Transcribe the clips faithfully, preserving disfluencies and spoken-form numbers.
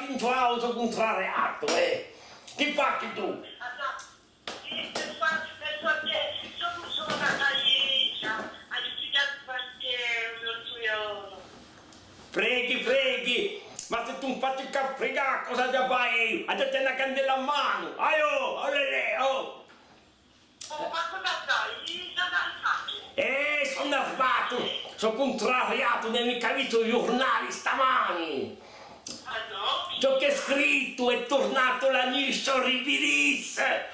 Ciò, sò cuntrariatu, eh! Chì faci tù? Allora, sì, per far, per far che, insomma, sono andata ieri, ah, aghju pigliatu qualchì, un altru ghjornu. Freghi, freghi! Ma s'è tù ùn faci chè fregà, cosa aghju da fà eiu? Aghju da tene a candela in manu! Aiò, olè, oh! Oh, ma cosa sai? Sò arrabbiatu. Eh, sò arrabbiatu! Sò cuntrariatu, ùn ai micca vistu u ghjurnali stamani! Ah nò? Ciò ch'hè scrittu: hè turnatu l'annunziu Rivilis! L'annunziu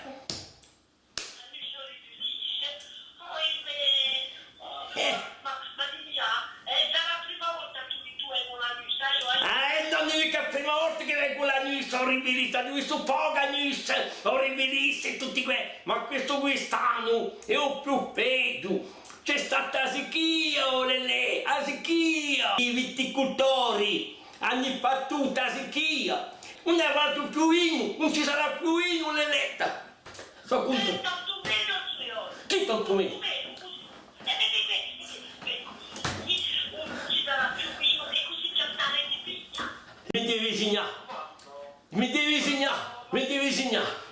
Rivilis? Oimè! Oh, eh, ma, ma dimmi, ah, eh, sarà a prima volta chì tù vedi l'annunziu, sai, io, eh? Ah, eh, ùn hè micca a prima volta chì vecu l'annunziu Rivilis, aghju vistu pochi annunzii Rivilis è tutti que-, ma questu quist'annu hè u più beddu. Ci hè stata a sichia, o Lelè, a sichia! I viticultori anu pattutu a sichia! Ùn avarà più vinu, ùn ci sarà più vinu, Leletta! Sò cuntu-. Eh, tantu menu, signore. Chì tantu menu? Tantu menu, cusì. Eh, eh, eh, eh, eh, cusì, ùn ci sarà più vinu è cusì chì andemu di piglià. Mi devi signà. Mi devi signà, mi devi signà.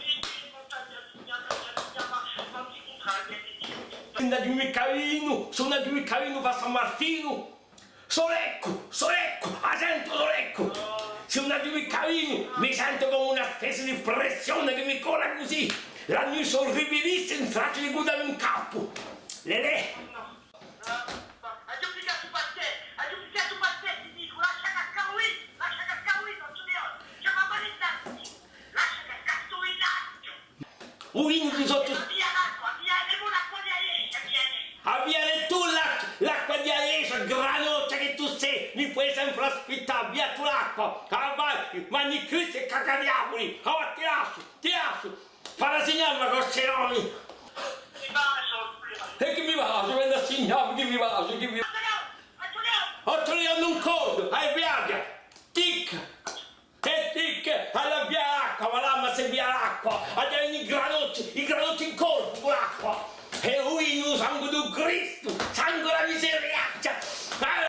S'ùn aghju micca vinu, s'ùn aghju micca vinu, fà San Martinu. Soleccu, Soleccu, a sentu Soleccu. S'ùn aghju micca vinu, mi sentu cum'è una spezia di pressione chì mi cola cusì. L'annunziu Rivilis in traccia di cudami in capu. Lelè. Aghju pigliatu pà tè, aghju pigliatu pà tè, ti dicu, lascia cascà u vinu, lascia cascà u vinu, Antonio, chjama à Marinda, ti dicu, lascia cascà stu vinacciu. U vinu di sottu. Avvia l'acqua, avvia, avemu l'acqua di a ghjesgia, vieni. Avvia tù l'acqua, l'acqua di a ghjesgia, granuccia chì tù sì, mi fai sempre aspittà, avvia tù l'acqua, ah, vai, manghji cristi è cacadiavuli, ah, ti lasciu, ti lasciu. Fà a signà, ma così nò mi. È chì mi vasu, veni à signà, chì mi vasu, chì mi... Antonio! Antonio! Antonio, ùn contu, hai viaghja!